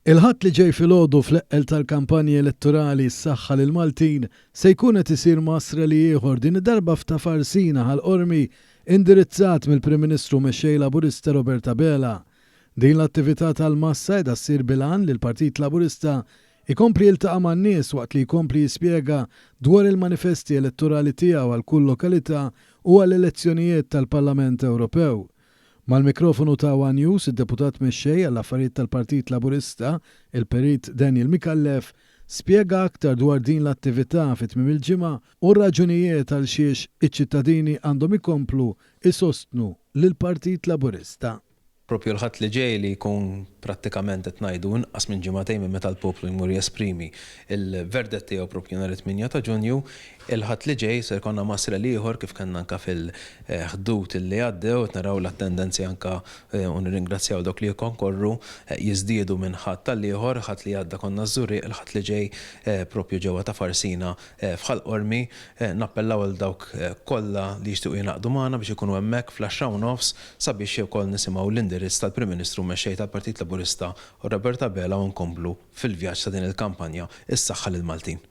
Il-Ħadd li ġej filgħodu fl-eqqel tal-kampanji elettorali Saħħa lill-Maltin se jkun qed isir mass rally ieħor din id-darba f'Ta' Farsina Ħal Qormi indirizzat mill-Prim Ministru u Mexxej Laburista Robert Abela. Din l-attività tal-massa qiegħda ssir bil-għan li l-Partit Laburista jkompli jiltaqa' man-nies waqt li jkompli jispjega dwar il-manifesti elettorali tiegħu għal kull lokalità u għall-elezzjonijiet tal-Parlament Ewropew. Mal-mikrofonu ta' one News, id-Deputat Mexxej għall-Affarijiet tal-Partit Laburista, il-Perit Daniel Micallef, spjega aktar dwar din l-attività fi tmiem il-ġimgħa u r-raġunijiet għal xiex iċ-ċittadini għandhom ikomplu jsostnu lill-Partit Laburista. Proprju l-Ħadd li ġej li jkun prattikament qed ngħidu inqas minn ġimagħtejn minn meta l-poplu jmur jesprimi l-verdett tiegħu proprju nhar it-tmienja ta' Ġunju, il-Ħadd li ġej ser jkollna mass rally ieħor kif kellna anke fil-Ħdud li għaddew, qed naraw l-attendenzi anke u nirringrazzjaw dawk li jikkonkorru jiżdiedu minn Ħadd għal ieħor, Ħadd li għadda konna ż-Żurrieq, il-Ħadd li ġej proprju ġewwa ta' Farsina f'Ħal Qormi. Nappellaw għal dawk kollha li jixtiequ jingħaqdu magħna biex ikunu hemmhekk fl-għaxra u nofs sabiex ukoll nisimgħu l-indirizz tal-Prim Ministru u Mexxej tal-Partit Laburista Robert Abela u nkomplu fil-vjaġġ ta' din il-kampanja Is-Saħħa lill-Maltin.